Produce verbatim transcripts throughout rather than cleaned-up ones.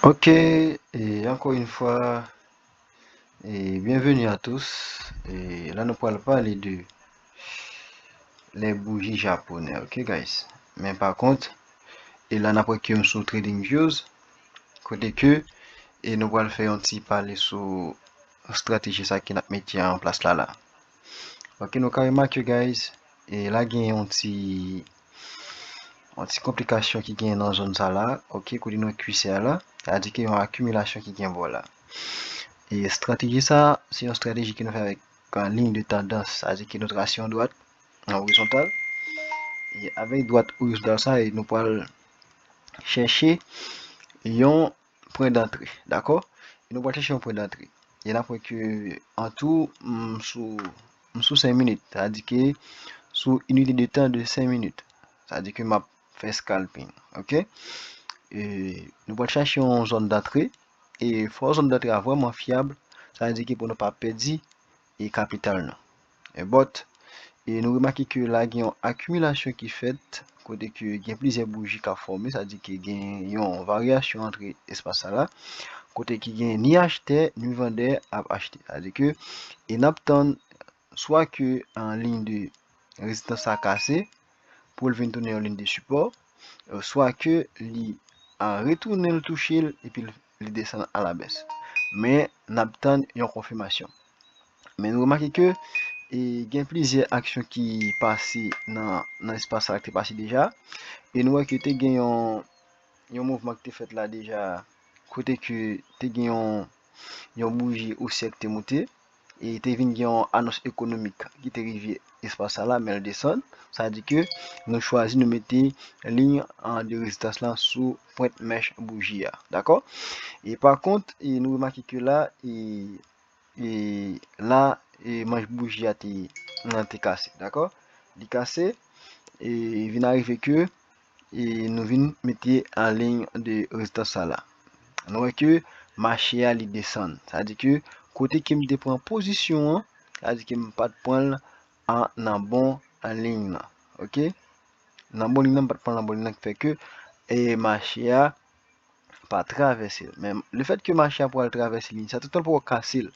Ok, e ankò yon fwa, e bienvenue à tous. E la nou pral pale de les bougies japonais, ok guys. Men pa kont, e la n ap wè ke m sou TradingViews, kote ke, e nou pral fè yon ti pale sou strateji sa ke n ap mete an plas la la. Ok, nou ka remake guys, e la gen yon ti yon ti konplikasyon ki gen nan zòn sa la, ok, kote nou wè kursè a la, sa vle di ke yon akimilasyon ki gen bò la. E strateji sa, se yon strateji ke nou fè avèk an liy de tandans, sa vle di ke nou trase yon dwat an orizontal. E avèk dwat orizontal sa, e nou pral chèche yon pwen dantre, dakò? E nou pral chèche yon pwen dantre. E n ap wè ke an tou, m sou, m sou senk minit, sa vle di ke sou inite de tan de senk minit. Sa vle di ke m ap fè scalping, ok? E nou pral chache yon zòn dantre, e fò zòn dantre a vrèman fyab, sa vle di ke pou nou pa pèdi e kapital nou. E but, e nou remake ke la gen yon akimilasyon ki fèt, kote ke gen plizyè bouji k ap fòme, sa vle di ke gen yon varyasyon antre espas sa la, kote ki gen ni achtè, ni vandè ap achte. Sa vle di ke, e n ap tann swa ke an liy de rezistans sa kase, pou l vin tounen yon liy de sipò, swa ke li a retounen l touche l epi li desann a la bès. Men n ap tann yon konfimasyon. Men nou remake ke e gen plizyè aksyon ki pase nan, nan espas sa ki te pase deja. E nou wè ke te gen yon, yon mouvman ki te fèt la deja, kote ke te gen yon, yon bouji osyè ki te moute. E te vin gen yon anons ekonomik ki te rive espas sa la, men l desann. Sa vle di ke nou chwazi nou mete liy an de rezistans lan sou pwent mèch bouji a, dakò? E pa kont, e nou remake ke la, e, e la, e manch bouji a te, nan te kase, dakò? Li kase, e vin arive ke e nou vin mete an liy de rezistans sa la. Nou wè ke mache a li desann. Sa vle di ke kote ke m te pran pozisyon an, sa vle di ke m pa t pran l an, nan bon an liy lan. Ok? Nan bon liy lan, m pa t pran l nan bon liy lan ki fè ke e mache a pa travèse l. Men lefèt ke mache a pral travèse liy sa, toutan l poko kase l,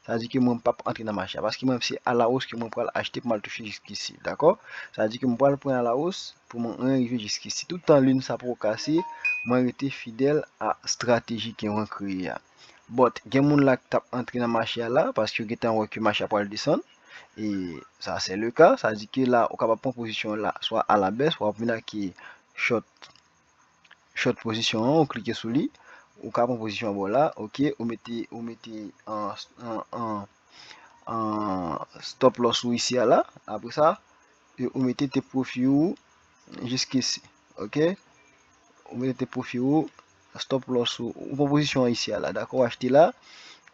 sa vle di ke mwen m p ap antre nan mache a, paske mwen se alawos ke mwen pral achte pou m al touche jiskisi, dakò? Sa vle di ke mwen pral pran alawos pou mwen rive jiskisi. Toutan liy sa poko kase, mwen rete fidèl a estrateji ke mwen kreye a. But, gen moun la ki t ap antre nan mache a la, paske yo gentan wè ke mache a pral desann. E sa se le ka, sa vle di ke la, ou kapab pran pozisyon la, swa a la bès, w ap vin ak short short pozisyon an, ou klike sou li, ou ka pran pozisyon an bò la, ok, ou mete, ou mete an, an, an, an stop loss ou isi a la, apre sa, e ou mete te pwofi ou jiskisi, ok, ou mete te pwofi ou, stop loss ou, ou pran pozisyon an isi a la, dakò, ou achte la,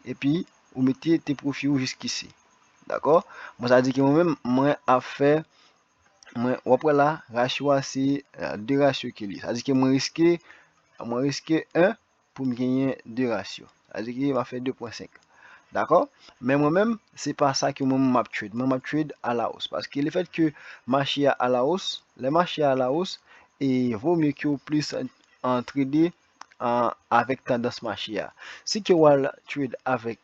epi ou mete te pwofi ou jiskisi, dakò, bon, sa vle di ke mwen menm, mwen ap fè mwen, w ap wè la, rasyo a se de rasyo ke li. Sa vle di ke mwen riske, mwen riske en pou m genyen de rasyo. Sa vle di ke m ap fè de pwen senk. Dakò? Men mwen menm, se pa sa ke mwen menm m ap trade. Mwen m ap trade a la os. Paske lefèt ke mache a a la os, lè mache a a la os, e vo mye ke w plis an trade an, avèk tandans mache a. Si ke w al trade avèk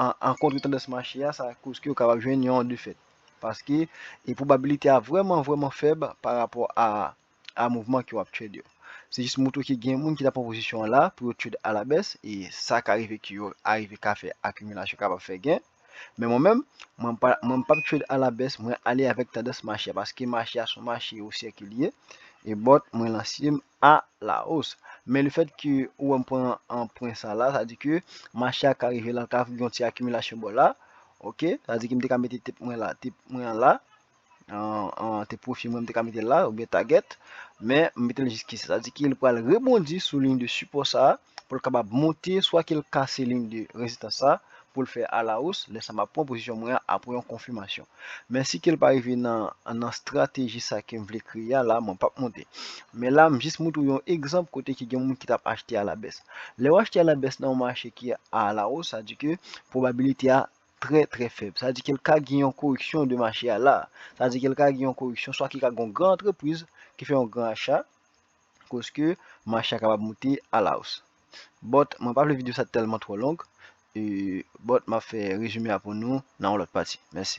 an, an kontre tandans mache a, sa koz ke w kapab jwenn yon defèt. Paske e pwobabilite a vrèman, vrèman fèb pa rapò a, a mouvman ke w ap trade yo. Se jis montre ke gen moun ki ta pran pozisyon an la pou yo trade a la bès, e sa ka rive ke yo arive ka fè akimilasyon, kapab fè gen. Men mwen menm, mwen pa, mwen p ap trade a la bès, mwen ale avèk tandans mache a, paske mache a se yon mache osyè ke li ye, e but mwen lanse m a la os. Men lefèt ke ou wè m pran an pwen sa la, sa di ke mache a ka rive la, l ka gen yon ti akimilasyon bò la. Ok, sa di ke m te ka mete tep mwen la, tep mwen an la, an, an, te pwofi mwen, m te ka mete l la, oubyen target, men m mete l jiskisi. Sa di ke l pral rebondi sou liy de sipò sa a, pou l kapab monte, swa ke l kase liy de rezistans sa a, pou l fè a la os, lè sa m ap pran pozisyon mwen an apre yon konfimasyon. Men si ke l pa rive nan, nan estrateji sa ke m vle kreye a la, mwen p ap monte. Men la, m jis montre w yon egzanp kote ke gen moun ki t ap achte a la bès. Lè w achte a la bès nan yon mache ki a la os, sa di ke pwobabilite a trè, trè fèb. Sa di ke l ka gen yon koreksyon de mache a la. Sa di ke l ka gen yon koreksyon, swa ki ka gen yon gran antrepriz ki fè yon gran acha, koz ke mache a kapab moute a la os. But, mwen pa vle videyo sa tèlman twò long. E, but, m ap fè rezime a pou nou nan yon lòt pati. Mèsi.